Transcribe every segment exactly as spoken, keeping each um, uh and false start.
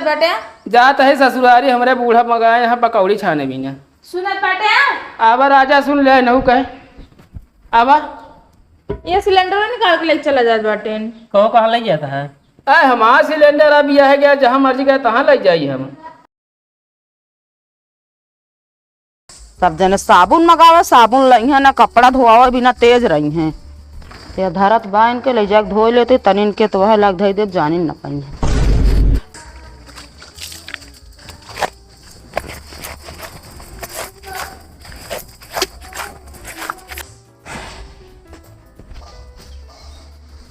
बाटे? जात है ससुरारी, हमरे बूढ़ा मगाए यहाँ पकौड़ी छाने बिना। सुनत बाटे? आवा राजा, सुन ले, नहु कहे। आवा। ये सिलेंडर निकाल के ले चला जात बाटे। कहो, कहाँ ले जाता है? अरे, हमार सिलेंडर अब यह है गया, जहाँ मर्जी गए, तहाँ ले जाई हम। सब जने साबुन मगावे, साबुन लइहें ना, कपड़ा धोआवे बिना तेज रही हैं। ये धरत बा इनके, ले जाके धोए लेते, तनी इनके तो वह लाग धई देब, जानी न पाई।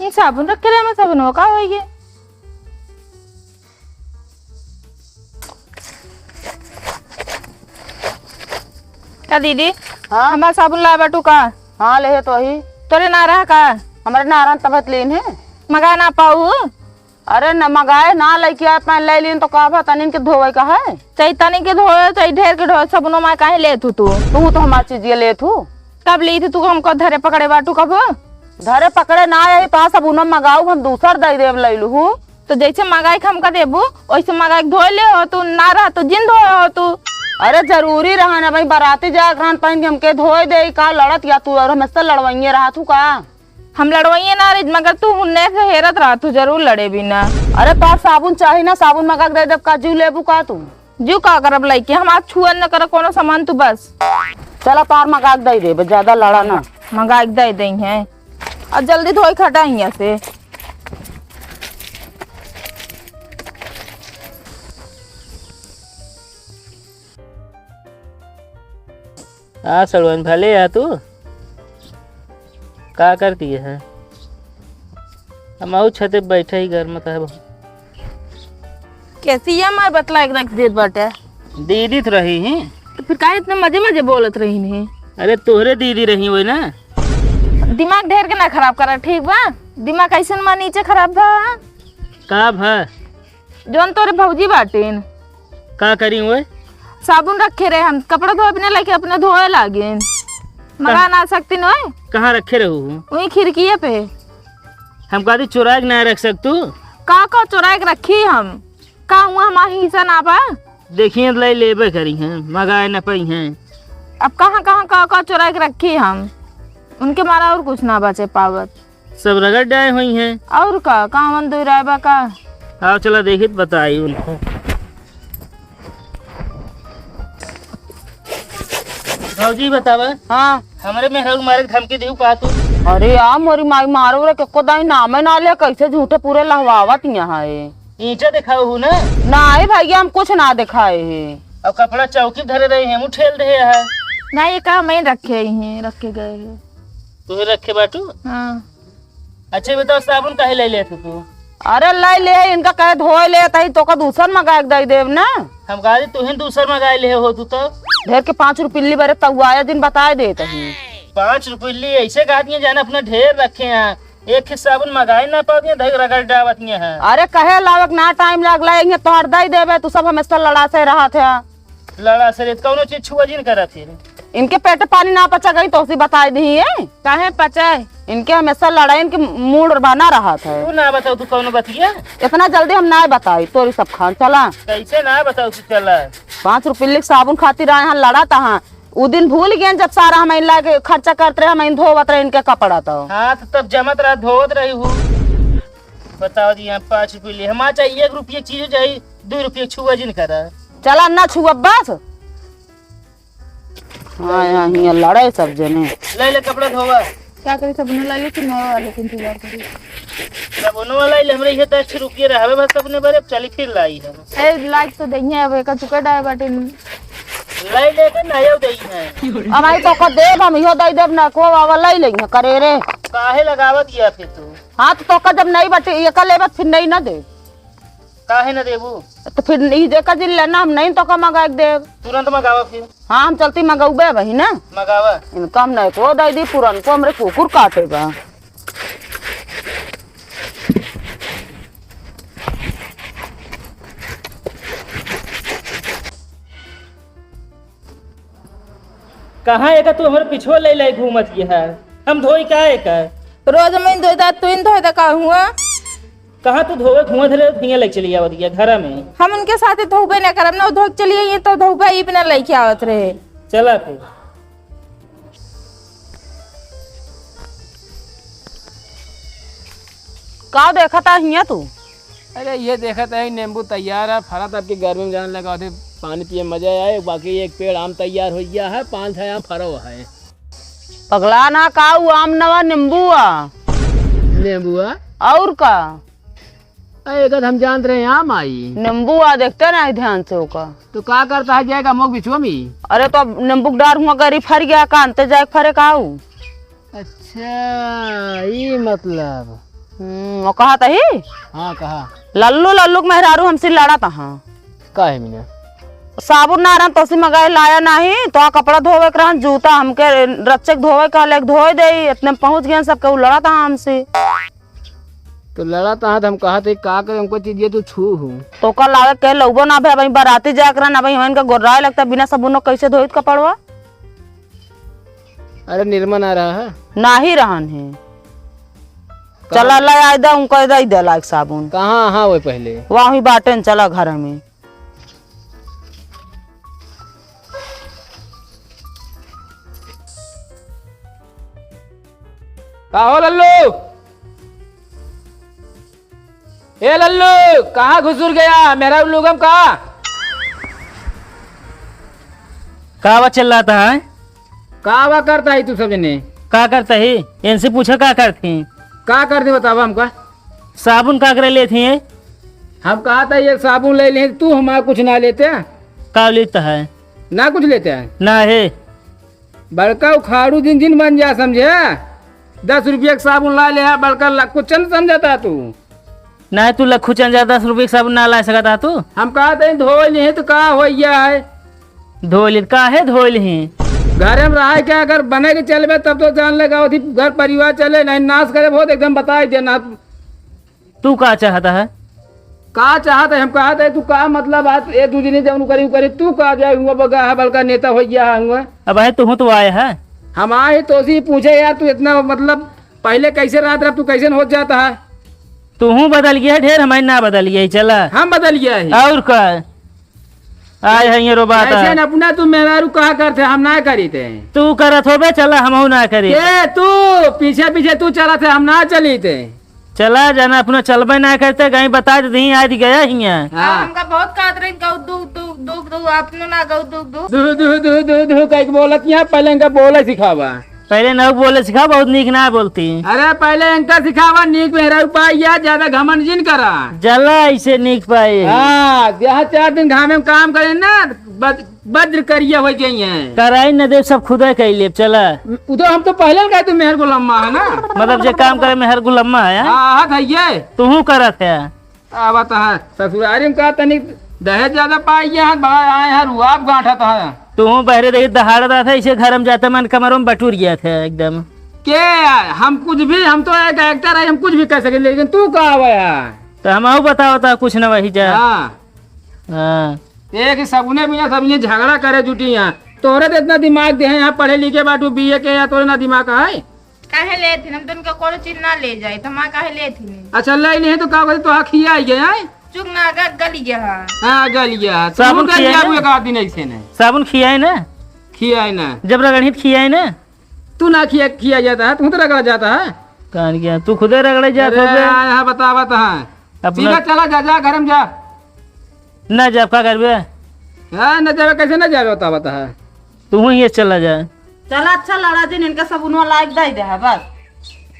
ये साबुन रखे रहे, मैं साबुन का होई गे? का दीदी? हाँ? हमार साबुन लाए बाटू का? हाँ, ले है तो ही। तोरे ना रहा का? हमारे ना रहा तब लेन है। मगा ना पाऊ? अरे न मगाए ना, लइके आए, पहले ले लीन तो का भा, तनिन के धोवे का है? चाहे तनिन के धोवे, चाहे ढेर के धोवे, सबनो माँ काहे लेत हू तू? तू तो हमार चीजिया लेत हू। कब ली थी तू हमको धरे पकड़े बाटू कब? धरे पकड़े ना, यही तो सबनो मगाऊ, हम दूसर दे देब, ले लू। तो जैसे मगाई के हमका देबू, वैसे मगाई के धोए ले हो तू, ना रहा तो जिन धोए हो तू। अरे जरूरी रहा ना भाई, बराती जाए रहन पहन के हमके धोए दे का, लड़त या तू और हमसे लड़वाइए रहा तू का? हम लड़वाइए ना रही, मगर तू हुन्ने से हेरत रहा, तू जरूर लड़े भी ना। अरे तोर साबुन चाही ना, साबुन मगा के दे देब का, जीव लेबू का तू? जीव का करब लइके, हम आज छुअन न कर कोनो सामान तू बस। चला तोर मगा के दे देबे, ज्यादा लड़ा ना। मगा के दे दे हैं। अब जल्दी धोई खटा हियाँ से। आ सड़वन भले आ तू, का करती है? हम आऊ छते बैठे ही घर में तहब। कैसी ये हमार बतला एक रख देत बाटे? दीदी तो रही ही। तो फिर काहे इतने मजे मजे बोलत रही नहीं? अरे तोहरे दीदी रही हुई ना। दिमाग ढेर के ना खराब करा, ठीक बा? दिमाग कैसन मा नीचे खराब बा? का भा? जौन तोरे भौजी बाटिन। का करी हुए? साबुन रखे रहे, हम कपड़ा धोए बिना लेके अपने धोए लागिन। मगा कहाँ? ना सकती न ओए? कहाँ रखे रहू? वही खिड़किए पे। हम कहती चुराए के ना रख सकतू? का का चुराए के रखी हम? का हुआ हमार हिस्सा ना बा? देखिए ले लेबे करी हैं, मगाए ना पाई हैं। अब कहाँ कहाँ का का चुराए के रखी हम? उनके मारा और कुछ ना बचे पावत। सब रगड़ डाए हुई हैं। और का, कावन दुई राय बा का? आओ चला देखी तो बताई उनको। भौजी बतावा। हाँ। हमरे मेहरारू मारे के धमकी देऊ का तू? अरे यार मोरी माई, मारो रे, केको दाई नामे ना ले, कैसे झूठे पूरे लहवावत यहाँ है। ईंटा देखाऊ हूँ ना? नहीं भैया, हम कुछ ना दिखाए हैं। अब कपड़ा चौकी धरे रहे हैं, मुँह ठेल रहे हैं। ना, ये का मैं रखे ही हैं, रखे गए हैं। तू रखे बाटू? हाँ। अच्छा बताओ, साबुन काहे ले लेत तू? अरे ले ले, इनका कहे धोए ले, तही तोका दूसर मंगाए के दे देब ना। हम कहा तू ही दूसर मंगाए ले हो तू तो। ढेर के पाँच रुपये बरे तउआया दिन बताए देत ही। पाँच रुपये ऐसे कहा दिए जाने अपना ढेर रखे हैं, एक ही साबुन मंगाए ना पावत हैं, धई रगड़ डावत हैं। अरे कहे लावक ना टाइम लागला, इन्हें तोहर दे देबे, तू सब हमेशा लड़ा से रहा थे। लड़ा से रे, कौनो चीज छुआ जी न करा फिर। इनके पेट पानी ना पचा गई तो उसी बताई दी है। काहे पचाए? इनके हमेशा लड़ाई, इनके मूड बना रहा था। तू ना बताओ, तू कौनो बतिया? इतना जल्दी हम ना बताई, तोरी सब खान चला। कैसे ना बताओ, तू चला। पाँच रुपये के साबुन खातिर आए हैं, लड़ा तहाँ। उ दिन भूल गए जब सारा हम इन लाके खर्चा करत रहे, हम इन धोवत रहे इनके कपड़ा तो। हाँ, तो तब जमत रहा, धोवत रही हूँ। बताओ जी, हम पाँच रुपये ले, हम आ चाहिए एक रुपये की चीज हो जाए, दो रुपये छुआ जिन करा। चला ना छुआ बस। हाँ, यहाँ हियाँ लड़े सब जने। ले ले कपड़ा धोवा। क्या करी, सबने ला ली कि नया वाले के इंतजार करी? साबुन वाला ले हमरे ये तो अच्छे रुपये रहबे बस सबने बरे, अब चली फिर लाई हम। ए, लाइक तो दइहे, अब एका चुका डाय बाटे। लाई लेके नया दई है। अब आई तो को देब, हम इहो दई देब ना, को वाला ले लेंगे करे रे। काहे लगावत या फिर तू? हाँ, तो तोका जब नहीं बटे, एका लेबे, फिर नहीं ना दे। काहे ना देबू? तो फिर ई जेका जिन लेना, हम नहीं तोका मंगा के देब। तुरंत मंगावा फिर। हाँ, हम चलती मंगौबे वही ना। मंगावा। इनका हम नहीं को दे दी, पुरन को हमरे कुकुर काटे बा। कहाँ एका तू हमरे पिछुआ ले ले घूमत ये है? हम धोई का एका? रोज मैं धोई दा, तू इन धोई दा का हुआ? कहाँ तू धोवे धुआं धरे हियाँ लइके चली आवत हिया घरा में? हम उनके साथे धोबे ना करब ना, धोके चली आई तो धोबे ही बिना लइके आवत रहे। चला फिर। का देखत आ हियाँ तू? अरे ये देखत है नींबू तैयार है, फरत आपके गर्मी में जाने लगा उठे, पानी पिए मजा आए। बाकी एक पेड़ आम तैयार हो गया है, पाँच छह आम फरो है। पगला ना का, उ आम नवा नींबू आ। नींबू आ? और का? अरे, एकर हम जानत रहे आम आई। नींबू आ, देखते ना ध्यान से ओका। तो का करता है जाएगा मोक बिछुआ में? अरे, तो अब नींबू के डार हुआ गरी फर गया, कानते जाए फरे का उ? अच्छा, ई मतलब। हम्म, वो कहा तही? हाँ, कहा। लल्लू, लल्लू के मेहरारू हमसे लड़ा तहा। का है मीना? साबुन ना रहन, तोसी मगाए लाया नाही, तो आ कपड़ा धोवे के रहन, जूता हमके रच्चक धोवे का लेके धोए दे, इतने में पहुँच गए सबके, उ लड़ा तहा हमसे। तो लड़ा तहा तो हम कहा थे, का करे, हमको चीज ये तू छू हूँ। तो का लावे के लउबो ना भे, अबही बराती जाए के रहन, अबही हमन के गोर्राए लगता, बिना साबुनो कैसे धोइत कपड़वा? अरे निरमा ना रहा है। नाही रहन है। कहाँ? चला ले आए दे, उनको दे दे लायक साबुन। कहाँ? हाँ, वो पहले। वहीं बाटेन, चला घर में। का हो लल्लू? ए लल्लू, कहाँ घुसुर गया? मेरा उल्लू गम का? का बा चिल्लाता है? का बा करता है तू सब जने? का करता है? इनसे पूछो का करती? का करती बतावा हमका? साबुन का करे लेती है? हम कहा था ये साबुन ले लें, तू हमारा कुछ ना लेते? का लेता है? ना कुछ लेते हैं? ना है। बड़का उखाड़ू जिन जिन बन जा, समझे? दस रुपया के साबुन ला ले, बड़का लक्खू चंद समझता तू। ना, तू लक्खू चंद जा, दस रुपया के साबुन ना ला सकता तू। हम कहा थे धोइ लिहे तो का होइ गया है? धोइ लिहे, काहे धोइ लिहे? घरे में रहा के अगर बने के चलबे तब तो जान लेगा, अथी घर परिवार चले, नहीं नाश करे बहुत एकदम बताइ देना। तू का चाहता है? का चाहता है? हम कहते हैं, तू का मतलब है? ए दू जने जौन करी, उ करी, तू का जाए हुआ बगा है, बड़का नेता होइ गया है हुआ। अब है, तू तो आए है। हम आए तो उसी पूछे यार, तू इतना मतलब पहले कैसे रहत रहा, तू कैसे होत जाता है? तू हूँ बदल गया है ढेर, हमारे ना बदल गया है, चला। हम बदल गया है। और का? आए है ये रो बात ऐसे है। न अपना तू मेहरारू कहा करते, हम ना करी थे। तू करत होबे, चला हमहू ना करी। के तू पीछे पीछे तू चला थे, हम ना चली थे। चला जाना अपना चलबे ना करते, कहीं बता दे दी आज गया हियाँ। हाँ। हमका बहुत कहत रही, कहू दू, दू, दू, दू, अपनो ना कहू दू, दू। दू, दू, दू, दू, दू, कह के बोलत यहाँ, पहले इनका बोले सिखावा। पहले न बोले सिखा, बहुत नीक ना बोलती। अरे पहले इनका सिखावा, नीक मेहरारू पाई या, ज्यादा घमंड जिन करा। जला ऐसे नीक पाए। हाँ, यहाँ चार दिन घामे में काम करे ना, बज-, वज्र करिया होइ गई हैं। कराई न देब, सब खुदे कइ लेब, चला। उ तो हम तो पहले न कहे तू मेहर गुलम्मा है ना। मतलब जे काम करे मेहर गुलम्मा है, हाँ? हाँ, हाथ है ये। तू हूँ करत है। आवत है ससुरारी में का तनी दहेज ज्यादा पाई गया है, बड़ा आए हैं, रुआब गांठत है। तू हूँ बहरे देखी दहाड़त रहा था, इसे घर में जाते मन कमरों में बटुर गया था एकदम। के यार, हम कुछ भी, हम तो एक एक्टर है, हम कुछ भी कह सके, लेकिन तू का आवे है? तो हम आऊ बताओ था कुछ न वही जा। हाँ। हाँ। एक ही सगुने बिना सब ये झगड़ा करे जुटी यहाँ। तोरे तो इतना दिमाग दे है, यहाँ पढ़े लिखे बाटू बीए के, या तोरे ना दिमाग है? काहे लेथिन? हम तो उनका कोनो चीज ना ले जाए, तो माँ काहे लेथिन? अच्छा, ले नहीं तो का बोले, तो हक ही आई गए हैं? चुप ना, ग-, गली गया है। हाँ, गली गया है। तो साबुन उनका खिया लिया है? बुआ का दिन ऐसे ने। साबुन खिया है ना? खिया है ना। जब रगड़ित खिया है ना? तू ना खिया, खिया जाता है, तू तो रगड़ा जाता है। कान किया, तू खुदे रगड़े जात अरे, होबे। हाँ, यहाँ बतावत है। अपना सीधा चला जा, जा, घर में जा। ना जाब, का करबे? हाँ, ना जाबे, कैसे ना जाबे, बतावत है। तू ही ये चला जा। चला, अच्छा लड़ा जिन, इनका साबुनवा लायक दे दे है, बस।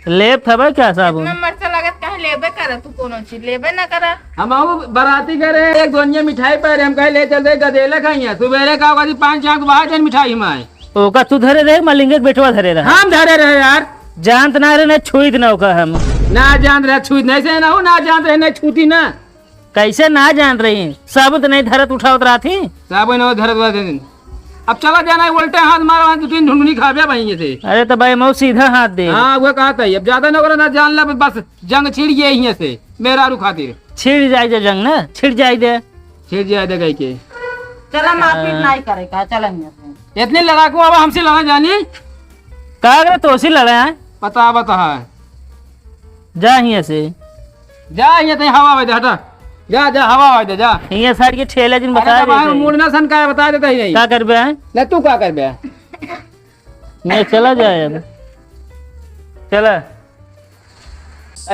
लेब थबे क्या साबुन? इतना मरचा लागत, काहे लेबे करे तू कोनो चीज, लेबे ना करा। हम आऊ बराती करे, एक दोनिया मिठाई पाए रहे, हम कहे ले चल दे, गदेले खाइए। सुबेरे का होगा जी, पाँच चार को बाहर जान मिठाई हम आए। ओका तू धरे रहे, मलिंगे के बेटवा धरे रहे। हम धरे रहे यार। जानत ना रहे, ना छुइत ना ओका हम। ना जानत रहे, छुइत नहीं से ना हो, ना जानत रहे, ना छूती ना। कैसे ना जान रही? साबुन तो नहीं धरत उठावत रहा थी। साबुन नहीं धरत उठावत रही। अब चला जाना है, उल्टे हाथ मारो, दो तीन ढुंढुनी खाबे वहीं से। अरे तो भाई, मऊ सीधा हाथ दे। हाँ, वो कहा था, अब ज्यादा ना करो, ना जान ला, बस जंग छिड़ गया यहीं से, मेहरारू खातिर। छिड़ जाए दे जंग ना, छिड़ जाए दे। छिड़ जाए दे गई के। चला, मारपीट हाँ। नहीं करे का, चला यहाँ से। इतने लड़ाकू अब हमसे लड़ा जानी? का करे तो उसी लड़े हैं? पता बता है। जा यहाँ से। जा, हियाँ तहीं हवा आवे दे, हटा। जा, जा, हवा आवे दे, जा। हियाँ साइड के ठेला जिन अरे, बता तो भाई, देते। मूड ना सन का है, बता देता ही नहीं। का करबे हैं? ना, तू का करबे? नहीं, चला जाए अब। चला।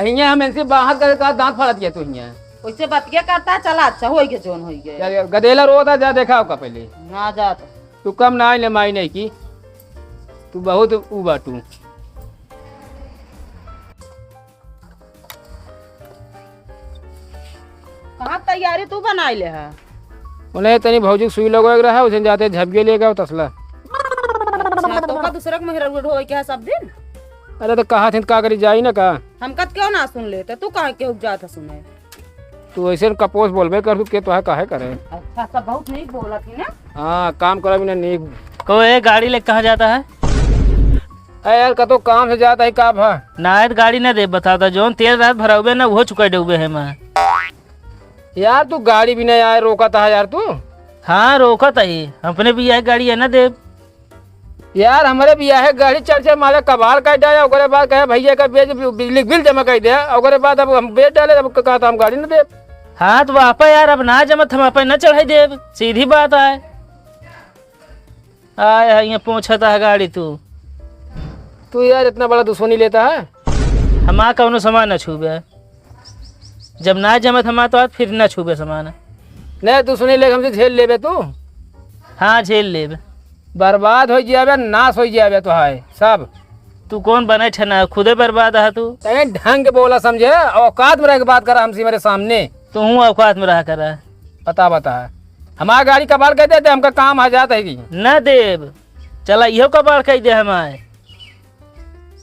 हियाँ हम इनसे बाहर करे का दांत फाड़ दिया तू हियाँ। वैसे बतिया करता है, चला, अच्छा, होई के जोन होई के। जा, जा, गदेला रोता, जा देखा ओका पहले। ना जा तो। तू कम ना आइले माई नहीं की। तू बहुत ऊ बाटू। कहाँ तैयारी तू बनाई ले है? उन्हें तनी भौजी के सुई लगवाए के रहा, उसे जाते झपके ले गए तसला। अच्छा, तो का दूसरा के मेहरा उठ होए क्या सब दिन? अरे तो कहा थे का करी जाई ना का? हम कत क्यों ना सुन ले, तो तू कहाँ के उठ जात है सुने? तू ऐसे न कपोस बोलबे कर, तू के तोहे काहे करे? अच्छा, सब बहुत नीक बोलत ही ना। हाँ, काम करा बिना नीक। को ए गाड़ी ले कहाँ जाता है? ए यार, कतो काम से जाता है का भा? ना है तो गाड़ी ना दे, बता दो, जौन तेल रात भराउबे ना, वो चुका डूबे है मैं। यार, तू गाड़ी भी नहीं आए, रोकत है यार तू। हाँ, रोकत है, अपने भी यह गाड़ी है ना देब। यार, हमरे बियाहे गाड़ी चढ़ चढ़ मारे कबाड़ कर डाले, ओकरे बाद कहे, "भैया का बेच, बिजली बिल जमा कर दे।" ओकरे बाद अब हम बेच डाले, अब कहता हम गाड़ी न देब। हाँ, तो आपा यार, अब ना जमत, हम आपा न चढ़ाई देब, सीधी बात आए। आए है, ये पहुँचता है गाड़ी तू। तू यार इतना बड़ा दुश्मनी लेता है। हमार कौनो सामान न छूबे। जब ना जमत हमार तो आज फिर ना छूबे सामान। नहीं, तू सुनी ले, हमसे झेल लेबे तू। हाँ, झेल लेबे। बर्बाद हो जाबे, नाश हो जाबे तो है सब। तू कौन बने ठना, खुदे बर्बाद है तू। तैं ढंग के बोला समझे, औकात में रह के बात करा हमसे मेरे सामने। तू हूँ औकात में रहा करा। बता, बता। हमार गाड़ी कबाड़ कर देते, हमका काम आ जाता है कि। ना देब। चला, इहो कबाड़ कर दे हमारे।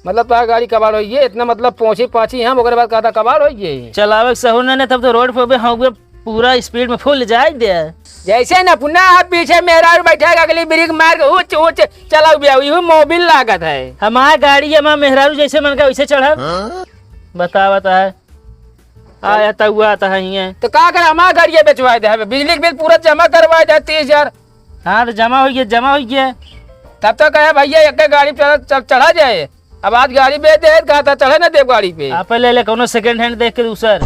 मतलब तोहार गाड़ी कबाड़ होइ गई, इतना मतलब पहुँची पाछी हम, ओकरे बाद कहता कबाड़ होइ गई। चलावे के सहूर ना, ना, तब तो रोड पे भी हम पूरा स्पीड में फुल जाए दे। जैसे न पुना आप पीछे मेहरारू बैठा है, अगली ब्रेक मार के उच, उच चलाऊ भी आऊ, इहू मोबिल लागत है। हमार गाड़ी, हमार मेहरारू जैसे मन का वैसे चढ़ब। हाँ? बतावत है। आया तउआ आता है हियाँ। तो का करे, हमार गाड़िया बेचवाए दे, हमें बिजली के बिल पूरा जमा करवाए दे, तीस हजार। हाँ, तो जमा होइ गया, जमा होइ गया। तब तो कहे, "भैया, एक गाड़ी पे चढ़-, चढ़ा जाए।" अब आज गाड़ी बेच दे, कहा था, "चढ़े ना देव गाड़ी पे।" आप ले ले, कौनो सेकंड हैंड देख के दूसर।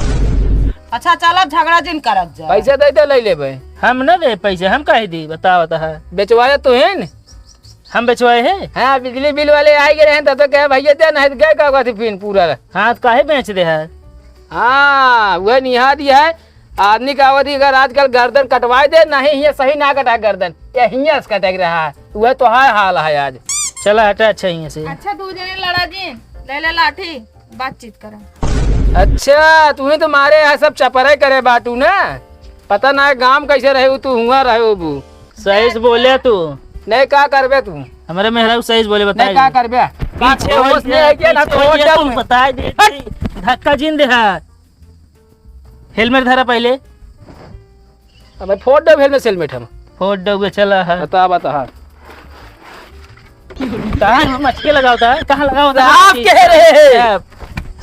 अच्छा, चल, अब झगड़ा जिन करत जा। पैसा दे दे, ले लेबे। हम ना दे पैसे, हम काहे दी, बताओ तो है। बेचवाया तो है न? हम बेचवाए हैं? हाँ, बिजली बिल वाले आए गए हैं, तब तो कहे, "भैया, दे, नहीं तो गए का फिर पूरा।" हाँ, तो काहे बेच दे है? हाँ, वह निहा दिया है। आदमी का अवधि अगर आजकल गर्दन कटवाए दे, नहीं, ये सही ना कटा गर्दन, ये हियाँ से कटे के रहा है। वह तो हाय हाल है आज। चला हटा, अच्छा, हियाँ से। अच्छा, दू जने लड़ा जी, ले ले लाठी, बातचीत करा। अच्छा, तुम्हें तो मारे यहाँ सब चपरे करे बाटू ना, पता ना है गांव कैसे रहे हो, तू हुआ रहे हो बू। सही से बोले तू। नहीं, का करबे तू? हमारे मेहरारू सही से बोले, बता नहीं, का दे। करबे? पीछे का होश नहीं है क्या? ना तो होश नहीं है, तू। बता दे। हट। धक्का जिन दे है। हेलमेट धरा पहले। अबे फोड़ दे हेलमेट सेलमेट हम। फोड़ दे, चला है। बता, बता, हाँ। कहाँ हम अटके लगावता है? कहाँ लगावता है? साफ कह रहे हैं। साफ।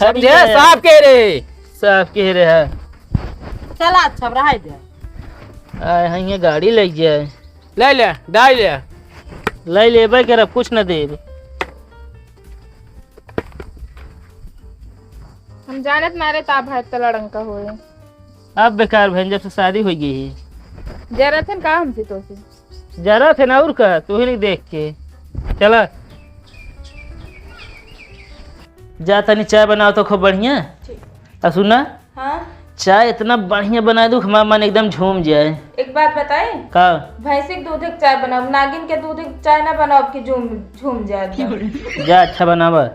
समझे? सही है। साफ कह रहे हैं। साफ कह रहे हैं। चला, अच्छा, अब रहाई दे। आए हैं, ये गाड़ी ले जाए। ले ले, डाल ले। ले लेबे करब, कुछ न देब। हम जानत ना रहे ता भाई त लड़ंका होए। अब बेकार भैन, जब से शादी हो गई है। जरा थे का हमसे तो से। जरा थे ना और का, तू ही नहीं देख के। चला। जा तनी चाय बनाओ तो खूब बढ़िया। ठीक। आ सुना, हाँ? चाय इतना बढ़िया बनाए दू, हमारा मन एकदम झूम जाए। एक बात बताए? का? भैंसी के दूध के चाय बनाओ, नागिन के दूध के चाय ना बनाओ कि झूम, झूम जाए एकदम। जा, अच्छा बनावा।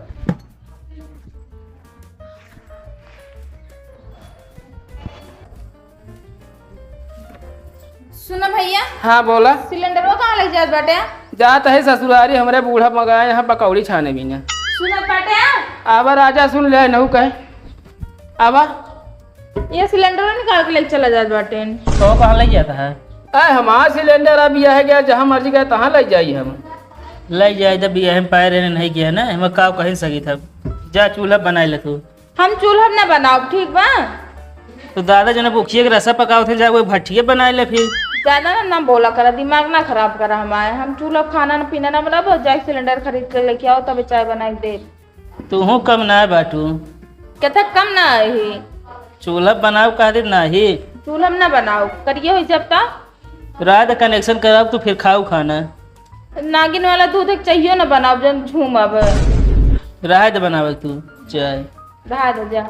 सुना भैया। हाँ, बोला। सिलेंडरवा कहाँ लग जात बाटे? जात है ससुरारी, हमरे बूढ़ा मगाए यहाँ पकौड़ी छाने बिना। सुनत बाटे? आवा राजा, सुन ले, नहु कहे। आवा। ये सिलेंडरवा निकाल के ले चला जात बाटे। तो कहाँ लग जाता है? अरे हमार सिलेंडर अब यह है गया, जहाँ मर्जी गए तहाँ लग जाई हम। लग जाए, जब यह हम पाए रहने नहीं गया ना, हम का कहीं सकी था। जा चूल्हा बनाए ले तू। हम चूल्हा न बनाओ, ठीक बा? तो दादा जने बुखिए के रसा पकावत हैं, जा वो भट्ठिए बनाए ले फिर। ज्यादा ना, ना बोला करा, दिमाग ना खराब करा हमारे। हम चूल्हा खाना ना पीना ना बनाओ, बस जाए सिलेंडर खरीद के लेके आओ, तब चाय बनाए दे। तू हूँ कम ना बाटू। कथा कम ना है ही। चूल्हा बनाओ कह दे नाही। चूल्हा में ना बनाओ, करिए हो जब तक। रात connection कराओ तो फिर खाओ खाना। नागिन वाला दूध एक चाहिए ना बनाओ, जन झूम अब। रहा दे बनावे तू चाय। रहा दे जा।